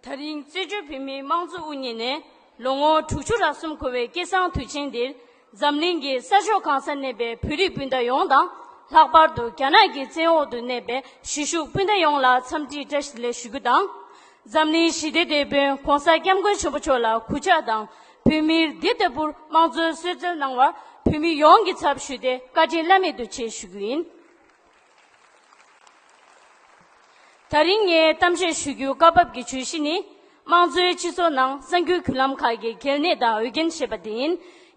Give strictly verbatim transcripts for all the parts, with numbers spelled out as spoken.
ད་རིང་བཙན་བྱོལ་བོད་མིའི་དམངས་གཙོ་དབུ་བརྙེས་ནས་ལོ་ངོ་དྲུག་ཅུ་རེ་གསུམ་འཁོར་བའི་སྐལ་བཟང་དུས་ཆེན་འདིར། འཛམ་གླིང་གི་ས་ཕྱོགས་གང་སར་གནས་པའི་བོད་རིགས་སྤུན་ཟླ་ཡོངས་དང་། ལྷག་པར་དུ་རྒྱ་ནག་གི་བཙན་འོག་ཏུ་གནས་པའི་གཞིས་བཞུགས་སྤུན་ཟླ་ཡོངས་ལ་འཚམས་འདྲིའི་བཀྲ་ཤིས་བདེ་ལེགས་ཞུ་རྒྱུ་དང་། འཛམ་གླིང་ཞི་བདེའི་དེད་དཔོན་༸གོང་ས་༸སྐྱབས་མགོན་ཆེན་པོ་མཆོག་ལ་གུས་ཕྱག་དང་། བོད་མིར་འདི་ལྟ་བུར་དམངས་གཙོའི་གསོལ་སྩལ་གནང་བར་བོད་མི་ཡོངས་ཀྱི་ཚབ་ཞུས་ཏེ་བཀའ་དྲིན་བླ་མེད་དུ་ཆེ་ཞུ་རྒྱུ་ཡིན། ད་རིང་ངས་གཏམ་བཤད་ཞུ་རྒྱུའི་སྐབས་བབ་ཀྱི་བརྗོད་གཞི་ནི། དམངས་གཙོའི་སྤྱི་ཚོགས་ནང་གསར་འགྱུར་བརྒྱུད་ལམ་ཁག་གི་གལ་གནད་དང་འོས་འགན་ཞེས་པ་དེ་ཡིན།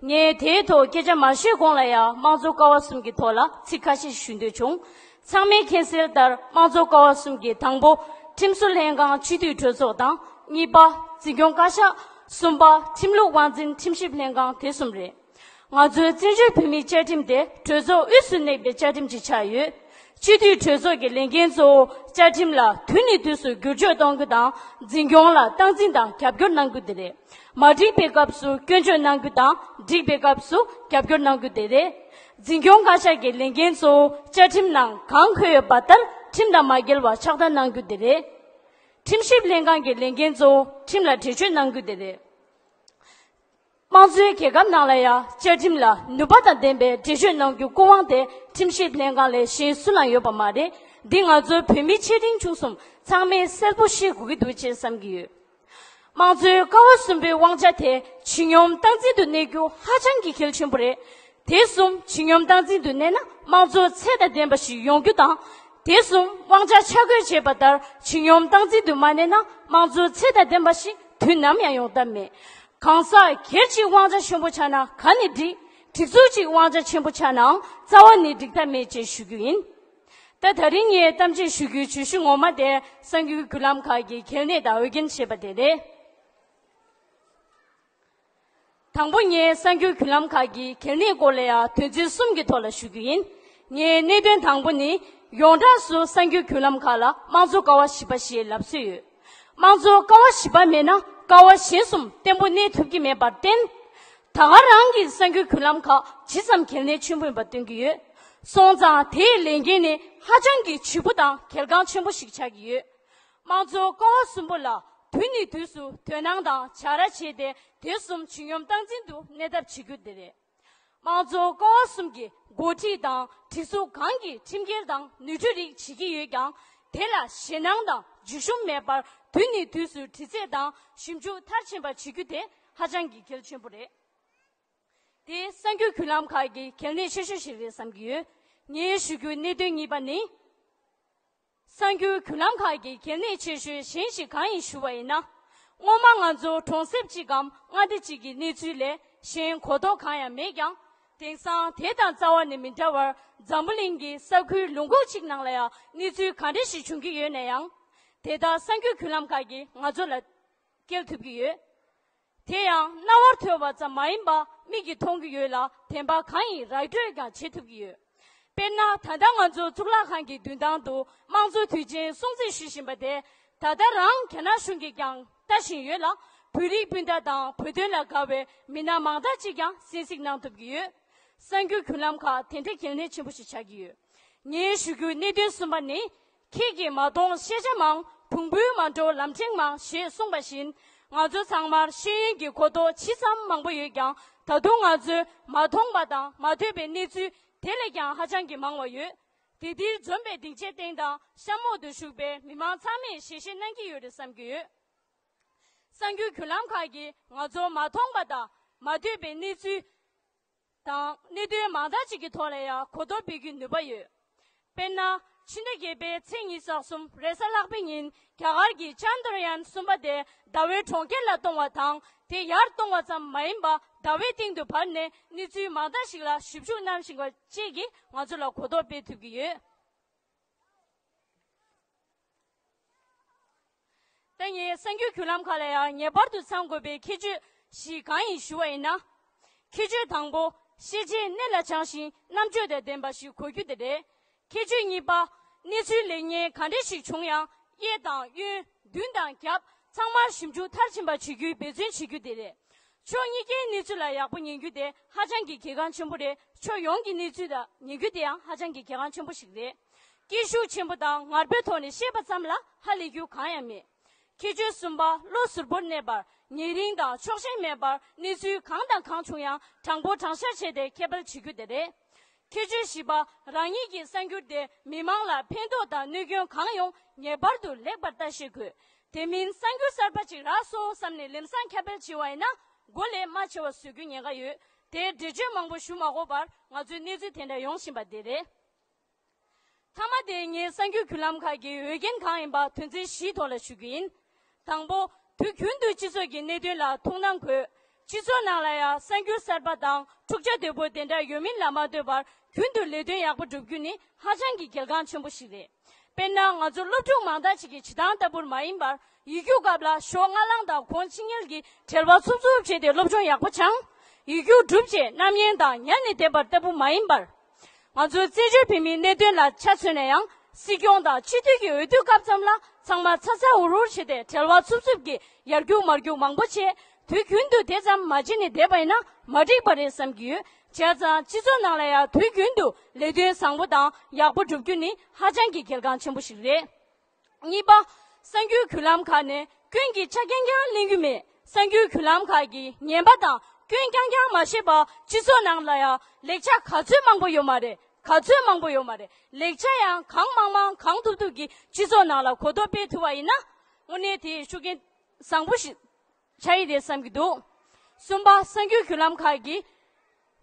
ངས་དེའི་ཐོག་སྐད་ཆ་མ་ཤོད་གོང་ལ་ཡང་དམངས་གཙོ་ཀ་བ་གསུམ་གྱི་ཐོག་ལ་ཚིག་ཁ་ཤས་ཞུ་འདོད་བྱུང་། ཚང་མས་མཁྱེན་གསལ་ལྟར་དམངས་གཙོ་ཀ་བ་གསུམ་གྱི་དང་པོ། ཁྲིམས་བཟོ་ལྷན་ཁང་སྤྱི་འཐུས་གྲོས་ཚོགས་དང་། གཉིས་པ། འཛིན་སྐྱོང་བཀའ་ཤག་གསུམ་པ། ཁྲིམས་ལུགས་དབང་འཛིན་ཁྲིམས་ཞིབ་ལྷན་ཁང་དེ་གསུམ་རེད། ང་ཚོའི་བཙན་བྱོལ་བོད་མིའི་བཅའ་ཁྲིམས་དེ་གྲོས་ཚོགས་དབུས་སུ་གནས་པའི་བཅའ་ཁྲིམས་ཅིག་ཆགས་ཡོད། སྤྱི་འཐུས་གྲོས་ཚོགས་ཀྱི་ལས་འགན་གཙོ་བོ་བཅའ་ཁྲིམས་ལ་དུས་ནས་དུས་སུ་བསྒྱུར་བཅོས་གཏོང་རྒྱུ་དང་། འཛིན་སྐྱོང་ལ་སྟངས་འཛིན་དང་རྒྱབ་སྐྱོར་གནང་རྒྱུ་དེ་རེད། མ་འགྲིག་པའི་སྐབས་སུ་སྐྱོན་བརྗོད་གནང་རྒྱུ་དང་། འགྲིག་པའི་སྐབས་སུ་རྒྱབ་སྐྱོར་གནང་རྒྱུ་དེ་རེད། འཛིན་སྐྱོང་བཀའ་ཤག་གི་ལས་འགན་གཙོ་བོ་བཅའ་ཁྲིམས་ནང་གང་འཁོད་ཡོད་པ་ལྟར་ཁྲིམས་དང་མ་འགལ་བར་ཕྱག་བསྟར་གནང་རྒྱུ་དེ་རེད། ཁྲིམས་ཞིབ་ལྷན་ཁང་གི་ལས་འགན་གཙོ་བོ་ཁྲིམས་ལ་འགྲེལ་བརྗོད་གནང་རྒྱུ་དེ་རེད། དམངས་གཙོའི་རྒྱལ་ཁབ་ནང་ལ་ཡང་བཅའ་ཁྲིམས་ལ་ནུས་པ་དང་ལྡན་པའི་འགྲེལ་བརྗོད་གནང་རྒྱུ་སྐུ་དབང་དེ་ཁྲིམས་ཞིབ་ལྷན་ཁང་ལས་གཞན་སུ་ལའང་ཡོད་པ་མ་རེད། འདི་ང་ཚོའི་བོད་མི་ཆེ་འབྲིང་ཆུང་གསུམ་ཚང་མས་གསལ་པོ་ཤེས་དགོས་ཀྱི་འདུག་ཅེས་བསམ་གྱི་ཡོད། དམངས་གཙོའི་ཀ་བ་གསུམ་པའི་དབང་ཆ་དེ་ཇི་སྙོམས་སྟངས་འཛིན་དུ་གནས་རྒྱུ་ཧ་ཅང་གི་གལ་ཆེན་པོ་རེད། དེ་གསུམ་ཇི་སྙོམས་སྟངས་འཛིན་དུ་གནས་ན་དམངས་གཙོ་ཚད་དང་ལྡན་པ་ཞིག་ཡོང་རྒྱུ་དང་། དེ་གསུམ་དབང་ཆ་ཆ་བགོས་བྱས་པ་ལྟར་ཇི་སྙོམས་སྟངས་འཛིན་དུ་མ་གནས་ན་དམངས་གཙོ་ཚད་དང་ལྡན་པ་ཞིག་དུས་ནམ་ཡང་ཡོང་ཐབས་མེད། གང་ཟག་སྒེར་གཅིག་དབང་ཆ་ཆེན་པོ་ཆགས་ན་ག་ནས་འགྲིག་སྒྲིག་འཛུགས་གཅིག་དབང་ཆ་ཆེན་པོ་ཆགས་ནའང་རྩ་བ་ནས་འགྲིག་ཐབས་མེད་ཅེས་ཞུ་རྒྱུ་ཡིན། ད་ད་རིང་ངས་གཏམ་བཤད་ཞུ་རྒྱུའི་བརྗོད་གཞི་ངོ་མ་དེ་གསར་འགྱུར་བརྒྱུད་ལམ་ཁག་གི་གལ་གནད་དང་འོས་འགན་ཞེས་པ་དེ་རེད། དང་པོ་ངས་གསར་འགྱུར་བརྒྱུད་ལམ་ཁག་གི་གལ་གནད་སྐོར་ལ་ཡང་དོན་ཚན་གསུམ་གྱི་ཐོག་ལ་ཞུ་རྒྱུ་ཡིན། ངའི་གནད་དོན་དང་པོ་ནི། ཡོངས་གྲགས་སུ་གསར་འགྱུར་བརྒྱུད་ལམ་ཁག་ལ་དམངས་གཙོ་ཀ་བ་བཞི་པ་ཞེས་ལབ་སྲོལ་ཡོད། དམངས་གཙོ་ཀ་བ་བཞི་པ་མེད་ན་ཀ་བ་གཞན་གསུམ་བརྟན་པོ་གནས་ཐུབ་ཀྱི་མེད་པར་བརྟེན། ད་ག་རང་གི་གསར་འགྱུར་བརྒྱུད་ལམ་ཁག་ཇི་ཙམ་གལ་གནད་ཆེན་པོ་ཡིན་པ་སྟོན་གྱི་ཡོད། སོང་ཙང་དེའི་ལས་འགན་ནི་ཧ་ཅང་གི་ལྗིད་པོ་དང་གལ་འགངས་ཆེན་པོ་ཞིག་ཆགས་ཀྱི་ཡོད། དམངས་གཙོ་ཀ་བ་གསུམ་པོ་ལ་དུས་ནས་དུས་སུ་དོ་སྣང་དང་བྱ་ར་བྱས་ཏེ་དེ་གསུམ་ཇི་སྙོམས་སྟངས་འཛིན་དུ་གནས་ཐབས་བྱེད་རྒྱུ་དེ་རེད། དམངས་གཙོ་ཀ་བ་གསུམ་གྱི་འགོ་ཁྲིད་དང་སྒྲིག་འཛུགས་གང་གི་ཁྲིམས་འགལ་དང་ནོར་འཁྲུལ་རིགས་བྱེད་ཀྱི་ཡོད་ཀྱང་། དེ་ལ་ཞེད་སྣང་དང་འཇིགས་ཞུམ་མེད་པར་དུས་ནས་དུས་སུ་དྲི་རྩད་དང་ཞིབ་འཇུག་མཐར་ཕྱིན་པ་བྱེད་རྒྱུ་དེ་ཧ་ཅང་གི་གལ་ཆེན་པོ་རེད། དེ་གསར་འགྱུར་བརྒྱུད་ལམ་ཁག་གི་གལ་གནད་ཆེ་ཤོས་ཤིག་རེད་བསམ་གྱི་ཡོད། ངས་ཞུ་རྒྱུའི་གནད་དོན་གཉིས་པ་ནི། གསར་འགྱུར་བརྒྱུད་ལམ་ཁག་གི་གལ་གནད་ཆེ་ཤོས་གཞན་ཞིག་གང་ཡིན་ཞུ་བ་ཡིན་ན། སྔོན་མ་ང་ཚོ་གྲོང་གསེབ་གཅིག་གམ་མངའ་སྡེ་གཅིག་གི་གནས་ཚུལ་ལས་གཞན་གོ་རྟོགས་གང་ཡང་མེད་ཀྱང་། དེང་སང་དེ་དང་རྩ་བ་ནས་མི་འདྲ་བར་འཛམ་བུ་གླིང་གི་ས་ཁུལ་ལུང་ཁུག་ཅིག་ནང་ལ་ཡང་གནས་ཚུལ་ག་འདྲ་ཞིག་བྱུང་གི་ཡོད་ན་ཡང་། དེ་དག་གསར་འགྱུར་བརྒྱུད་ལམ་ཁག་གིས་ང་ཚོ་ལ་སྐྱེལ་ཐུབ་ཀྱི་ཡོད། དེ་ཡང་རྣ་བར་ཐོས་པ་ཙམ་མ་ཡིན་པ་མིག་གིས་མཐོང་གི་ཡོད་ལ། བདེན་པ་གང་ཡིན་ར་སྤྲོད་ཀྱང་བྱེད་ཐུབ་ཀྱི་ཡོད། དཔེར་ན། ད་ལྟ་ང་ཚོ་གཙུག་ལག་ཁང་གི་མདུན་ཐང་དུ་དམངས་གཙོ་དུས་ཆེན་སྲུང་བརྩི་ཞུ་བཞིན་པ་དེ། ད་ལྟ་རང་རྒྱ་ནག་གཞུང་གིས་ཀྱང་ལྟ་བཞིན་ཡོད་ལ། བོད་རིགས་སྤུན་ཟླ་དང་བོད་དོན་ལ་དགའ་བའི་མི་སྣ་མང་དག་ཅིག་ཀྱང་གསན་གཟིགས་གནང་ཐུབ་ཀྱི་ཡོད། གསར་འགྱུར་བརྒྱུད་ལམ་ཁག་དེ་འདྲ་གལ་གནད་ཆེན་པོ་ཞིག་ཆགས་ཀྱི་ཡོད། ངའི་ཞུ་རྒྱུའི་གནད་དོན་གསུམ་པ་ནི། ཁྱེད་ཀྱིས་མ་མཐོང་ཤེས་བྱ་མང་། བོང་བུའི་མ་འགྲོ་ལམ་ཕྲན་མང་ཞེས་གསུངས་པ་བཞིན། ང་ཚོ་ཚང་མར་ཤེས་ཡོན་གྱི་གོ་རྟོགས་ཇི་ཙམ་མང་པོ་ཡོད་ཀྱང་། ད་དུང་ང་ཚོས་མ་མཐོང་བ་དང་མ་ཐོས་པའི་གནས་ཚུལ་དེ་ལས་ཀྱང་ཧ་ཅང་གི་མང་བ་ཡོད། དེ་འདིར་འཛོམས་པའི་སྡིངས་ཆའི་སྟེང་དང་གཤམ་འོག་ཏུ་བཞུགས་པའི་མི་མང་ཚང་མས་ཞལ་བཞེས་གནང་གི་ཡོད་རེད་བསམ་གྱི་ཡོད། གསར་འགྱུར་བརྒྱུད་ལམ་ཁག་གིས་ང་ཚོ་མ་མཐོང་བ་དང་མ་ཐོས་པའི་གནས་ཚུལ་དང་གནད་དོན་མང་དག་ཅིག་གི་ཐོག་ལ་ཡང་གོ་རྟོགས་སྤེལ་རྒྱུའི་ནུས་པ་ཡོད། དཔེར་ན། ཕྱི་ཟླ་བརྒྱད་པའི་ཚེས་ཉི་ཤུ་རྩ་གསུམ་རེས་གཟའ་ལྷག་པའི་ཉིན་རྒྱ་གར་གྱི་ཅན་དྲ་ཡཱན་གསུམ་པ་དེ་ཟླ་བའི་གྲོང་ཁྱེར་ལ་གཏོང་བ་དང་། དེ་ཡར་གཏོང་བ་ཙམ་མ་ཡིན་པར་ཟླ་བའི་སྟེང་དུ་བབས་ནས་གནས་ཚུལ་མང་དག་ཞིག་ལ་ཞིབ་འཇུག་གནང་བཞིན་པ་བཅས་ཀྱིས་ང་ཚོ་ལ་གོ་རྟོགས་སྤེལ་ཐུབ་ཀྱི་ཡོད། ད་ངས་གསར་འགྱུར་བརྒྱུད་ལམ་ཁག་ལ་ཡང་ངེས་པར་དུ་ཚང་དགོས་པའི་ཁྱད་ཆོས་ཤིག་གང་ཡིན་ཞུ་བ་ཡིན་ན། ཁྱད་ཆོས་དང་པོ། ཤེས་བྱའི་གནས་ལ་བྱང་ཞིང་རྣམ་དཔྱོད་དང་ལྡན་པ་ཞིག་དགོས་རྒྱུ་དེ་རེད། ཁྱད་ཆོས་གཉིས་པ། གནས་ཚུལ་ལེགས་ཉེས་ག་འདྲ་ཞིག་བྱུང་ཡང་གཡས་དང་གཡོན། མདུན་དང་རྒྱབ། ཚང་མར་ཞིབ་འཇུག་མཐར་ཕྱིན་པ་བྱེད་རྒྱུའི་འབད་བརྩོན་བྱེད་རྒྱུ་དེ་རེད། ཕྱོགས་གཉིས་ཀའི་གནས་ཚུལ་ལ་ཡག་པོ་ཉན་རྒྱུ་དེ་ཧ་ཅང་གི་གལ་འགངས་ཆེན་པོ་རེད། ཕྱོགས་ཡོངས་ཀྱི་གནས་ཚུལ་ལ་ཉན་རྒྱུ་དེ་ཡང་ཧ་ཅང་གི་གལ་འགངས་ཆེན་པོ་ཞིག་རེད། སྐད་ཤུགས་ཆེན་པོ་དང་ངར་པོའི་ཐོག་ནས་བཤད་པ་ཙམ་ལ་ཧ་ལས་རྒྱུ་གང་ཡང་མེད། ཁྱད་ཆོས་གསུམ་པ། བློ་གཟུར་པོར་གནས་པར་ཉེ་རིང་དང་ཕྱོགས་ཞེན་མེད་པར་གནས་ཚུལ་གང་དང་གང་བྱུང་ཡང་དྲང་པོ་དྲང་བཞག་བྱས་ཏེ་ཁྱབ་སྤེལ་བྱེད་རྒྱུ་དེ་རེད། ཁྱད་ཆོས་བཞི་པ། རང་ཉིད་ཀྱི་གསར་འགྱུར་དེ་མི་མང་ལ་ཕན་ཐོགས་དང་གནོད་སྐྱོན་གང་ཡོང་ངེས་པར་དུ་ལེགས་པར་ལྟ་ཤེས་དགོས། དེ་མིན་གསར་འགྱུར་གསར་པ་ཅིག་རག་སོང་བསམ་ནས་ལམ་སང་ཁྱབ་སྤེལ་བྱས་པ་ཡིན་ན་མགོ་ལས་རྨ་ཆེ་བ་བཟོ་རྒྱུ་ཉེན་ཁ་ཡོད། དེར་འགྲེལ་བརྗོད་མང་པོ་ཞུ་མ་དགོས་པར་ང་ཚོའི་གནས་ཚུལ་དེ་འདྲ་ཡོང་བཞིན་པ་དེ་རེད། མཐའ་མ་དེ་ངས་གསར་འགྱུར་བརྒྱུད་ལམ་ཁག་གི་འོས་འགན་གང་ཡིན་པ་དོན་ཚན་བཞིའི་ཐོག་ལ་ཞུ་རྒྱུ་ཡིན། དང་པོ། དུས་རྒྱུན་དུ་སྤྱི་ཚོགས་ཀྱི་གནད་དོན་ལ་ཐུགས་སྣང་དགོས། སྤྱི་ཚོགས་ནང་ལ་ཡང་གསར་འགྱུར་གསར་པ་དང་འཁྲུག་ཆ་དོད་པོ་དེ་འདྲ་ཡོད་མིན་ལ་མ་ལྟོས་པར་རྒྱུན་དུ་ལས་དོན་ཡག་པོ་སྒྲུབ་རྒྱུ་ནི་ཧ་ཅང་གི་གལ་འགངས་ཆེན་པོ་ཞིག་རེད། དཔེར་ན་ང་ཚོ་སློབ་ཕྲུག་མང་དག་ཅིག་གི་བྱེད་སྟངས་ལྟ་བུར་མ་ཡིན་པར་ཡིག་རྒྱུགས་སྐབས་ལ་ཞོགས་སྔ་ལངས་དང་གོང་ཕྱི་ཉལ་གྱི་བྲེལ་བ་འཚུབ་འཚུབ་བྱས་ཏེ་སློབ་སྦྱོང་ཡག་པོ་སྦྱངས། ཡིག་རྒྱུགས་གྲུབ་རྗེས་རྣམ་གཡེང་དང་ཉལ་ནས་བསྡད་པ་ལྟ་བུ་མ་ཡིན་པར། ང་ཚོའི་བཙན་བྱོལ་བོད་མིའི་གནད་དོན་ལ་ཆ་མཚོན་ན་ཡང་སྲིད་སྐྱོང་དང་སྤྱི་འཐུས་ཀྱི་འོས་བསྡུ་སྐབས་ཙམ་ལ་ཚང་མ་ཚ་ཚ་འུར་འུར་བྱས་ཏེ་བྲེལ་བ་འཚུབ་འཚུབ་ཀྱིས་ཡར་རྒྱུག་མར་རྒྱུག་མང་པོ་བྱས། དུས་རྒྱུན་དུ་དེ་ཙམ་མ་བྱས་ནས་བསྡད་པ་ཡིན་ན་མ་འགྲིག་པ་རེད་བསམ་གྱི་ཡོད། བྱས་ཙང་སྤྱི་ཚོགས་ནང་ལ་ཡང་དུས་རྒྱུན་དུ་ལས་དོན་བཟང་པོ་དང་ཡག་པོ་སྒྲུབ་རྒྱུ་ནི་ཧ་ཅང་གི་གལ་འགངས་ཆེན་པོ་ཞིག་རེད། གཉིས་པ། གསར་འགྱུར་བརྒྱུད་ལམ་ཁག་ནས་སྐྱོན་གྱི་ཆ་རྐྱང་རྐྱང་གླེང་རྒྱུ་མེད། གསར་འགྱུར་བརྒྱུད་ལམ་ཁག་གིས་ངན་པ་དང་སྐྱོན་རྐྱང་རྐྱང་མ་བཤད་པར་སྤྱི་ཚོགས་ནང་ལ་ཡང་ལེགས་ཆ་ག་ཚོད་མང་པོ་ཡོད་མ་རེད། ག་ཚོད་མང་པོ་ཡོད་མ་རེད། ལེགས་ཆ་ཡང་གང་མང་མང་གང་ཐུབ་ཐུབ་ཀྱིས་སྤྱི་ཚོགས་ནང་ལ་གོ་རྟོགས་སྤེལ་ཐུབ་པ་ཡིན་ན་དངོས་གནས་དེ་ཤུགས་རྐྱེན་བཟང་པོ་ཞིག་ཆགས་ཡི་རེད་བསམ་གྱི་འདུག་གསུམ་པ། གསར་འགྱུར་བརྒྱུད་ལམ་ཁག་གིས་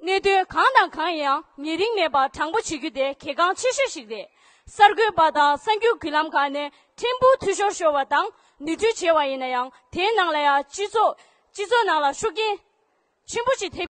གནད་དོན་གང་དང་གང་ཡིན་ཡང་ཉེ་རིང་མེད་པར་དྲང་པོ་བྱེད་རྒྱུ་དེ་གལ་འགངས་ཆེ་ཤོས་ཤིག་རེད། གསར་འགོད་པ་དང་གསར་འགྱུར་བརྒྱུད་ལམ་ཁག་ནས་ཕྲན་བུ་འཐུས་ཤོར་ཤོར་བ་དང་ནོར་འཁྲུལ་བྱས་པ་ཡིན་ན་ཡང་དེའི་ནང་ལ་ཡང་སྤྱི་ཚོགས་སྤྱི་ཚོགས་ནང་ལ་ཤུགས་རྐྱེན་ཆེན་པོ་ཞིག་ཐེབས།